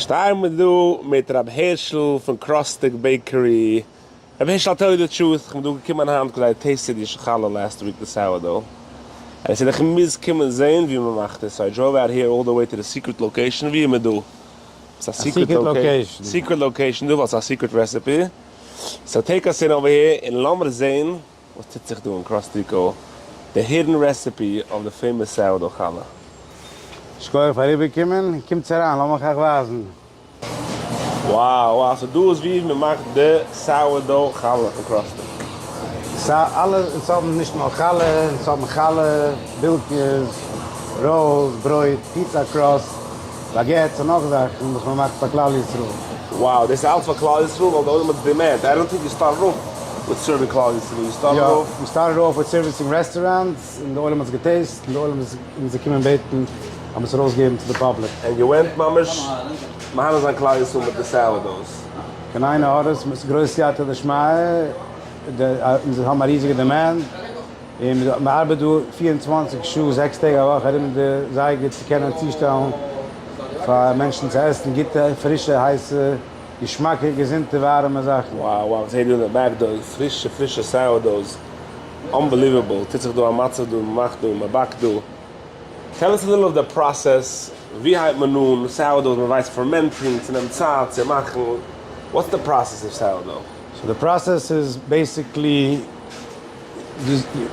שטייען מיר דא מיט ר' הערשל פון Crostic Bakery. ר' הערשל, I'll tell you the truth, איך בין דא געקומען היינט כדי taste די חלה last week, די sourdough. און איך זאג איך מוז קומען זען ווי מען מאכט עס. So I drove out here all the way to the secret location. ווי איז מען דא? ס'איז א secret location. Secret location דא ווייל ס'איז א secret recipe. So take us in over here און לאמיר זען וואס טוט זיך דא אין Crostic, די hidden recipe of the famous sourdough חלה. שכוח פאר איבערקומען, קומטס אריין לאמיך אייך ווייזן. Wow wow, so דא איז ווי מען מאכט די sourdough חלה פון Crostic. סא אלע, אונז האבן נישט נאר חלה, אונז האבן חלה, בילקעס, rolls, ברויט, pizza crust, baguettes און נאך זאכן וואס מען מאכט פאר כלל ישראל. Wow, דאס איז אלץ פאר כלל ישראל ווייל די עולם האט demand. I don't think you started off with serving כלל ישראל, you started off. יא, we started off with servicing restaurants און די עולם האט עס גע taste און די עולם איז אונז געקומען בעטן אז מען זאל ארויסגעבן צו די public. And you went ממש מהנה זיין כלל ישראל מיט די sourdoughs. קיין איינע האט עס, מיט גרויס סייעתא דשמיא, אונז האבן א ריזיגע demand, און מען ארבעט דא 24 שעה 6 טעג א וואך ארום די זייגער צו קענען צושטעלן פאר מענטשן צו עסן גוטע, פרישע, הייסע, געשמאקע, געזונטע, ווארעמע זאכן. Wow wow, כ'זעה דא אין די back דא פרישע פרישע sourdoughs, unbelievable, טוט זיך דא א מצב דא, מען מאכט דא, מען באקט דא. Tell us a little of the process, ווי הייבט מען אן sourdoughs, מען ווייסט fermenting, ס'נעמט צייט צו מאכן, what's the process of sourdough? So the process איז basically,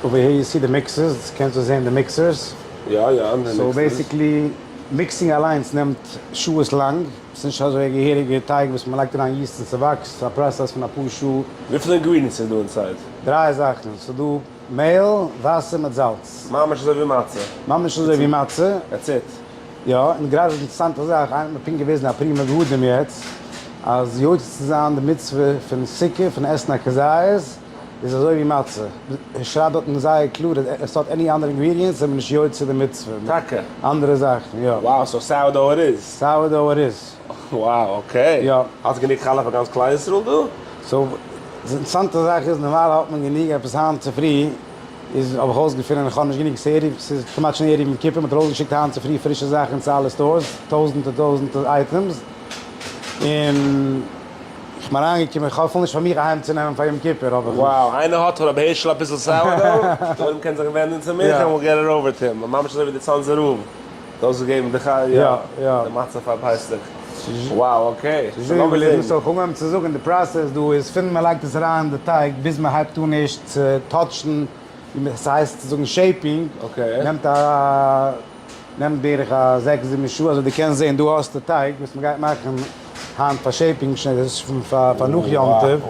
over here you see the mixers, קענסט דא זען די mixers. יא יא, די mixers. So basically, mixing אליינס נעמט שעות לאנג, ס'איז נישט אזוי א געהעריגע טייג וואס מ'לייגט אריין yeast און ס'וואקסט, ס'איז א process פון אפאר שעה. וויפיל ingredients איז דא inside? דריי זאכן, ס'איז דא מעהל, וואסער מיט זאלץ. ממש אזוי ווי מצה. ממש אזוי ווי מצה. That's it. יא, און גראדע איז אינטערעסאנטע זאך, איינער האט מיר פונקט געוויזן א פרי מגדים יעצט, אז יוצא צו זיין די מצוה פון סוכה, פון עסן א כזית, איז אזוי ווי מצה. ער שרייבט דארטן זייער קלאר אז עס האט any אנדערע ingredients איז מען נישט יוצא די מצוה. טאקע? אנדערע זאכן, יא. Wow, so sourdough it is. Sourdough it is. Wow, okay. יא. האסט גענוג חלה פאר גאנץ כלל ישראל דא? So, די אינטערעסאנטע זאך איז, נארמאל האט מען גענוג, עפעס היינט צופרי איז האב איך אויסגעפונען איך האב נישט גענוג, ס'איז כמעט שוין ערב יום כיפור, מ'האט ארויסגעשיקט היינט צופרי פרישע זאכן צו אלע stores, טויזענטער טויזענטער items, און איך בין אריינגעקומען, איך האב אפילו נישט פאר מיך אהיים צו נעמען פאר יום כיפור האב איך נישט. Wow, איינער האט רבי הערשל אביסל sourdough? די עולם קען זיך ווענדן צו מיך and we'll get it over to him, ממש אזוי ווי די צאנזער רב האט אויסגעגעבן די ח י די מצה פאר פסח. Wow, okay, so לאמיר זען. So כ'האב אנגעהויבן צו זאגן, די process דא איז פון מען לייגט עס אריין די טייג ביז מען הייבט אן ערשט צו touch ן, ווי ס'הייסט צו זאגן shaping, נעמט א נעמט בערך א זעקס זיבן שעה, אזוי דו קענסט זען דא האסטו טייג וואס מען גייט מאכן היינט פאר shaping, שוין דאס איז פון פאר נאך יום טוב,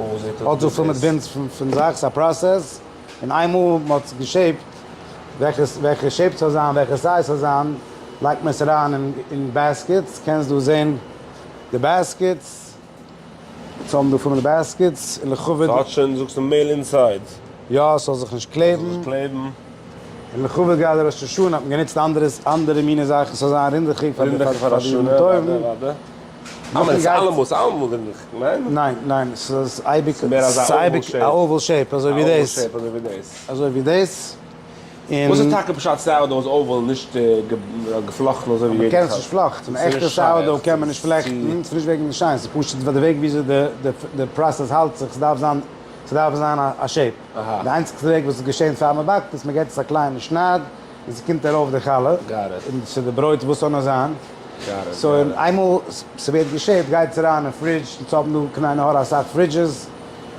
האט דא פול מיט bins פון זאך, ס'איז א process, און איינמאל מען האט עס גע shape ט, וועלכע shape ס'זאל זיין, וועלכע size ס'זאל זיין, לייגט מען עס אריין אין baskets, קענסט דא זען די baskets, אונז האבן דא פול מיט baskets, און לכבוד. ס'האט שוין זאגסטו מעהל inside. יא, ס'זאל זיך נישט קלעבן. ס'זאל זיך קלעבן. און לכבוד גראדע ראש השנה האט מען גענוצט אנדערע אנדערע מיני זאכן, ס'זאל זיין רינדעכיג פאר די פאר די ימים טובים. אבער ס'איז אלעמאל ס'איז אלעמאל רינדעכיג, ניין? ניין, ניין, ס'איז אייביג, ס'איז אייביג א oval shape אזוי ווי דאס. א oval shape אזוי ווי דאס. אזוי ווי דאס. און. וואס איז טאקע פשט sourdough איז oval נישט געפלאכטן אזוי ווי יעדע מ'קען עס נישט פלאכטן, עכטע sourdough קען מען נישט פלעכטן, ס'איז נישט וועגן די שיין, ס'איז פשוט ווייל די וועג וויאזוי די process האלט זיך, ס'דארף זיין ס'דארף זיין א shape. די איינציגסטע וועג וואס עס געשענט פאר מ'באקט איז מ'געט עס א קליינע שנייד און ס'קומט ארויף די חלה, און צו די ברויט וואס ס'זאל נאר זיין. So איינמאל ס'ווערט גע shape ט גייט עס אריין אין fridge, אונז האבן דא קיין עין הרע אסאך fridges,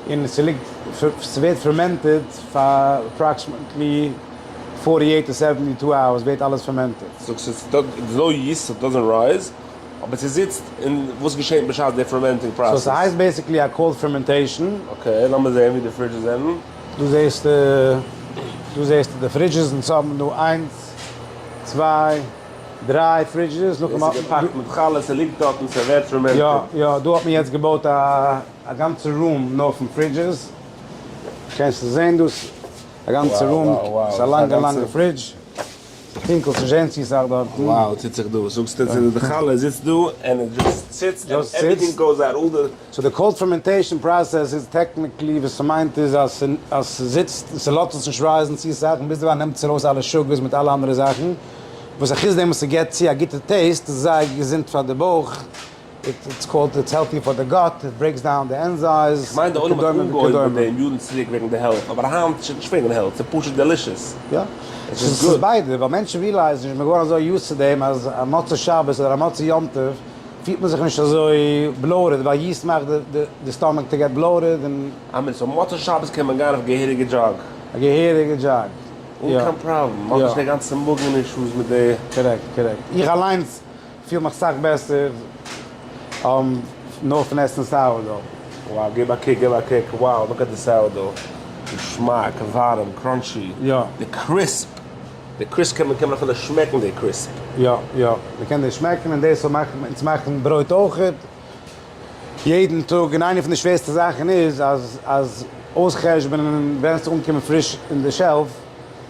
און ס'ליגט ס'ווערט fermented פאר approximately forty eight to seventy two hours ווערט אלעס fermented. זאגסט עס איז no yeast so it doesn't rise, אבער ס'זיצט און וואס געשעט בשעת די fermenting process? So ס'הייסט basically א cold fermentation. Okay לאמיר זעהן ווי די fridges זענען. דא זעהסטו דא זעהסטו די fridges אונז האבן דא איינס צוויי דריי fridges נאכדעם האט מען געפאקט מיט חלה ס'ליגט דארט און ס'ווערט fermented. יא יא דא האט מען יעצט געבויט א א גאנצע room נאר פון fridges, קענסט עס זען דאס, א גאנצע room, ס'איז א לאנגע לאנגע fridge, ס'טונקל ס'נישט זען צו סאך דארטן. Wow טוט זיך דא, זאגסטו צו די חלה זיצט דא and it just sits and everything goes out all the. So די cold fermentation process איז technically וואס ס'מיינט איז אז אז ס'זיצט און ס'לאזט עס נישט rise ן צו סאך און ביז דערווייל נעמט עס ארויס אלע sugars מיט אלע אנדערע זאכן, וואס אחוץ דעם וואס ס'געבט צו א גוטע taste איז זייער געזונט פאר די בויך. it's called it's healthy for the gut, it breaks down the enzymes, איך מיין די עולם האט וכדומה אנגעהויבן מיט וכדומה. דעם יארן צוריק וועגן די health, אבער היינט איז נישט וועגן health, ס'איז פשוט delicious. יא. ס'איז ביידע, ווייל מענטשן realize ן נישט, מ'איז געווארן אזוי used צו דעם אז א מוצאי שבת אדער א מוצאי יום טוב פילט מען זיך נישט אזוי bloated, ווייל yeast מאכט די stomach to get bloated און. אמת, so מוצאי שבת קען מען גיין אויף געהעריגע jog. א געהעריגע jog, אן יא. קיין פראבלעם, מ'האט נישט די גאנצע מאגן issues מיט די. correct, correct. איך אליינס פיל מיך סאך בעסער נאר פון עסן sourdough. Wow, גיב א קוק, גיב א קוק, wow, look at די sourdough, געשמאק, ווארעם, crunchy, די crisp, די crisp קען מען קען מען אפילו שמעקן די crisp. יא יא, מען קען דאס שמעקן און דאס מאכט אונז מאכן ברויט אויכעט יעדן טאג, און איינע פון די שווערסטע זאכן איז אז אז אויס'חשבונ'ען ווען עס אנקומען פריש אין די shelf,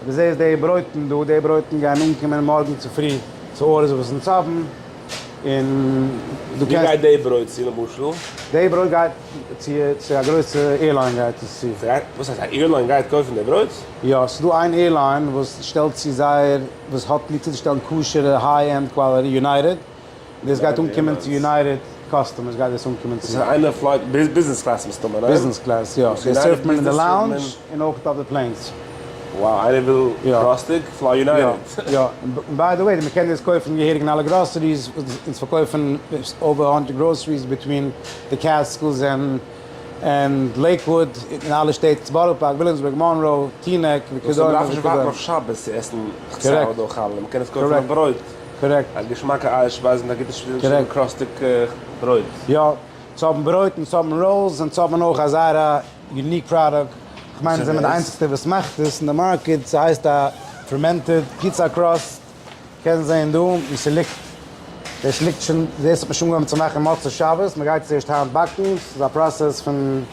דו זעסט די ברויטן דא, די ברויטן גייען אנקומען מארגן צופרי צו orders וואס אונז האבן, און דו ווי קענסט. גייט די ברויט צו למשל? די ברויט גייט צו צו א גרויסע airline גייט עס צו. ס'גייט, וואס הייסט א airline גייט קויפן די ברויט? יא, ס'איז דא איין airline וואס שטעלט צו זייער, וואס האט ליב צוצושטעלן כשר'ע high end quality, United, דאס גייט אנקומען צו United customers גייט דאס אנקומען צו. דאס איז איינער flight business class מסתמא, ניין? business class יא, דאס serve ט מען אין די lounge און אויך אויף די planes. Wow, איינער וויל קראסטיג? Fly United. יא, און by the way, מען קען דאס קויפן געהעריג אין אלע groceries, אונז פארקויפן over הונדרעט groceries between די Catskills and Lakewood, אין אלע שטעט, בארא פארק, וויליאמסבורג, מאנרא, טינעק, וכדומה. מען דארף נישט ווארטן אויף שבת צו עסן sourdough חלה, מען קען עס קויפן אויף ברויט. Correct. א געשמאקע אייער שפייז מיט א גוטע שטיקל crusty ברויט. יא, צו האבן ברויט און צו האבן rolls און צו האבן אויך א זייער א unique product, כ'מיין זיי זענען די איינציגסטע וואס מאכט עס אין די market, ס'הייסט א fermented pizza crust, קענסט זעהן דא ווי ס'ליגט, דאס ליגט שוין, דאס האט מען שוין אנגעהויבן צו מאכן מוצאי שבת, מ'גייט עס ערשט היינט באקן, ס'איז א process פון.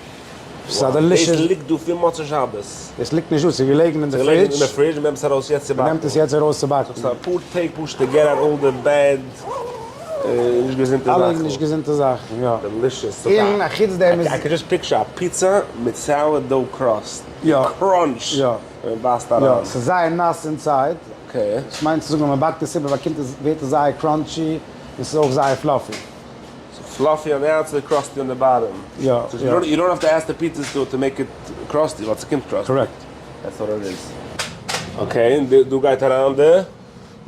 ס'איז א delicious. דאס ליגט דא פון מוצאי שבת. דאס ליגט נישט דא, ס'איז געלעגן אין די fridge. ס'איז געלעגן אין די fridge און מ'נעמט עס ארויס יעצט צו באקן. מ'נעמט עס יעצט ארויס צו באקן. ס'איז אפאר טעג פשוט to get out all the bad נישט געזונטע זאכן. אלע נישט געזונטע זאכן, יא. Delicious. און אחוץ דעם איז. I can just picture א פיצא מיט sourdough crust. יא. Crunch. יא. ווען מ'בייסט אריין. יא, ס'איז זייער נאס inside. Okay. דאס מיינט צו זאגן ווען מ'באקט עס איבער באקומט עס, ווערט עס זייער crunchy און ס'איז אויך זייער fluffy. So fluffy on the outside, crusty on the bottom. יא, יא. You don't have to ask the pizza store to make it crusty, ווייל ס'קומט crusty. Correct. That's what it is. Okay, און דא גייט אריין די?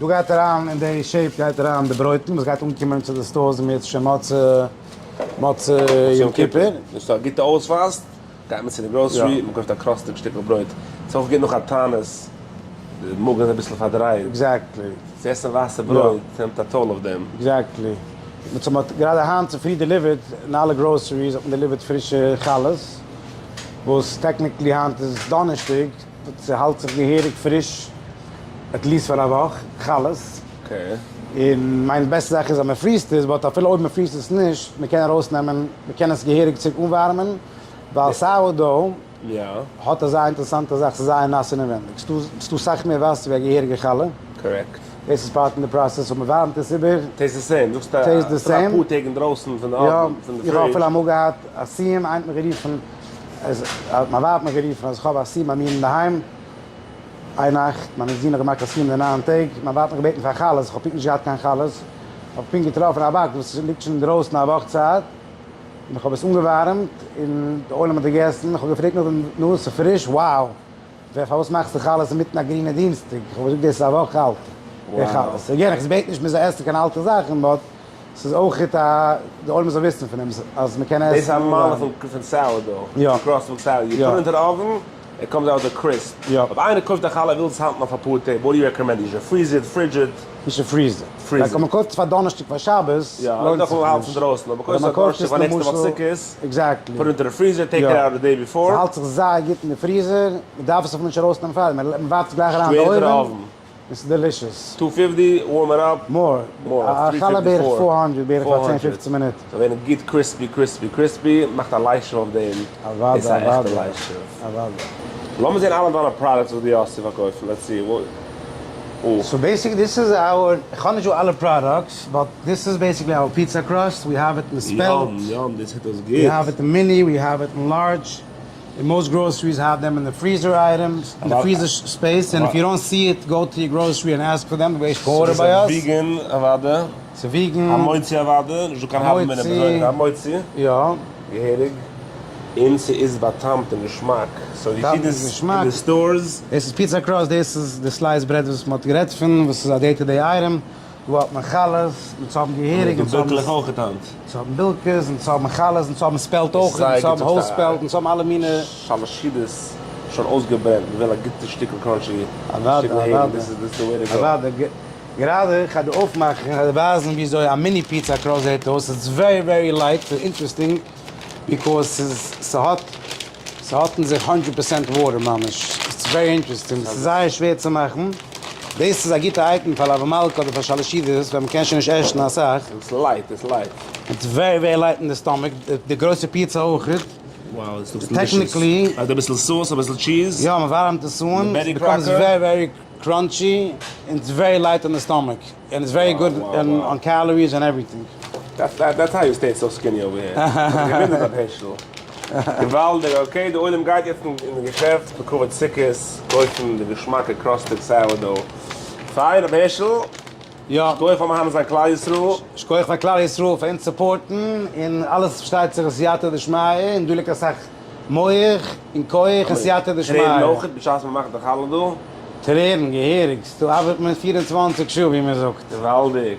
דא גייט אריין אין די shape גייט אריין די ברויטן וואס גייט אנקומען צו די stores אם ירצה השם מוצאי מוצאי יום כיפור. דאס איז א גוטע אויספאסט, גייט מען צו די grocery, מען קויפט א crusty שטיקל ברויט. ס'איז אויך גוט נאך א תענית, די מאגן איז אביסל פארדרייט. Exactly. צו עסן ווייסע ברויט נעמט א toll אויף דעם. Exactly. מען האט גראדע היינט צופרי delivered אין אלע groceries האט מען delivered פרישע חלות, וואס technically היינט איז דאנערשטאג, but ס'האלט זיך געהעריג פריש at least פאר א וואך, חלות. און מיין בעסטע זאך איז אז מען freeze ט עס, but אפילו אויב מען freeze ט עס נישט, מען קען ארויסנעמען, מען קען עס געהעריג צוריק אנווארעמען, ווייל sourdough האט אזא אינטערעסאנטע זאך, ס'איז זייער נאס אינעווענדיג, ס'דא סאך מער וואסער ווי א געהעריגע חלה. Correct. דאס איז part פון די process, אויב מ'ווארעמט עס איבער. Taste the same, זאגסט א Taste the same. אפאר טעג אינדרויסן פון די oven, פון די fridge. יא, איך האב אפילו אמאל געהאט א סיום, איינער האט מיך גערופן, מיין ווייב האט מיך גערופן אז איך האב א סיום ביי מיר אינדערהיים, איין נאכט, מיין זון האט געמאכט א סיום די ניין טעג, מיין ווייב האט מיך געבעטן פאר חלות, איך האב פונקט נישט געהאט קיין חלות, האב איך פונקט געטראפן א באקס וואס ליגט שוין אינדרויסן א וואך צייט, און איך האב עס אנגעווארעמט, און די עולם האט געגעסן, איך האב געפרעגט נאכדעם, נו, ס'איז פריש? Wow! ווער פארוואס מאכסטו חלות אינמיטן א גרינע דינסטאג? איך האב געזאגט דאס איז א וואך אלט די חלות. Again איך בעט נישט מען זאל עסן קיין אלטע זאכן but ס'איז אויכעט א די עולם זאל וויסן פון דעם אז מען קען עסן. דאס איז א מעלה פון sourdough, יא. Crust sourdough, you put into the oven, it comes out crisp. יא. אויב איינער קויפט א חלה און וויל עס האלטן אויף אפאר טעג, what do you recommend? You should freeze it, fridge it? You should freeze it. Freeze it. Like אויב מען קויפט עס פאר דאנערשטאג פאר שבת, לוינט זיך נישט. יא, דארף מען האלטן דרויסן, אבער קויפסט עס דאנערשטאג פאר נעקסטע וואך סוכות, Exactly. Put into the freezer, take it out the day before. ס'האלט זיך זייער גוט אין די freezer, מען דארף עס אפילו נישט ארויסנעמען פאר דעם, מען ווארפט עס גלייך אריין אין די oven, און ס'איז delicious. Two fifty, warm it up. More. More, א חלה בערך 400, בערך פאר צען פופצן מינוט. זאל ווערן גוט crispy crispy crispy, מאכט א ליישער אויף דעם. אוודאי דאס איז א עכטע אוודאי. ליישער. אוודאי. לאמיר זען אלע דיינע products וואס דו האסט צו פארקויפן, let's see. So basically this is our, איך האב נישט דא אלע products, but this is basically our pizza crust, we have it in spelt. Yum yum, דאס זעט אויס גוט. We have it in mini, we have it in large, און most groceries have them in the freezer items, אין די freezer space, און if you don't see it go to your grocery and ask for them, they order by us. Vegan אוודאי. צו וויגן. המוציא אוואדע, נישט דא קיין האלבע מינוט מזונות, המוציא. יא. געהעריג. און ס'איז באטאמט און געשמאק. so you see this אין די stores. דאס איז pizza crust, דאס איז די slice bread וואס מ'האט גערעדט פון, וואס איז א day to day item. דא האט מען חלות, אונז האבן געהעריג, אונז האבן בילקעלעך אויך היינט. אונז האבן בילקעס, אונז האבן חלות, אונז האבן spelt אויך, אונז האבן whole spelt, אונז האבן אלע מיני. שאלעשידעס שוין אויסגעברענט, מ'וויל א גוטע שטיקל crunchy שטיקל הערינג, דאס איז די way to go. אוואדע, גראדע איך גיי דא אויפמאכן, איך גיי דיר ווייזן וויאזוי א mini pizza crust זעט אויס, ס'איז very very light, ס'איז interesting, because ס'איז ס'האט ס'האט אין זיך 100% water ממש, it's very interesting, ס'איז זייער שווער צו מאכן, דאס איז א גוטע אייטעם פאר מלוה מלכה אדער פאר שלש סעודות ווען מ'קען שוין נישט עסן אסאך. it's light, it's light. it's very very light אין די stomach, די גרויסע פיצא אויכעט. Wow, this looks delicious. Technically. לייגט אביסל sauce, אביסל cheese. יא, מ'ווארעמט עס אן, it becomes very very crunchy, און it's very light on די stomach, און it's very good on calories and everything. That's how you stay so skinny over here. געוואונדערט רב הערשל. געוואלדיג, okay, די עולם גייט יעצט אין די געשעפט לכבוד סוכות קויפן די געשמאקע Crostic sourdough. פיין רב הערשל. יא. שכוח פאר מהנה זיין כלל ישראל. שכוח פאר כלל ישראל פאר אונז support ן, און אלעס פארשטייט זיך סייעתא דשמיא, און דא ליגט אסאך מח און כח און סייעתא דשמיא. טרערן אויכעט בשעת מען מאכט די חלה דא? טרערן, געהעריג, ס'דא ארבעט מען 24 שעה ווי מען זאגט. געוואלדיג.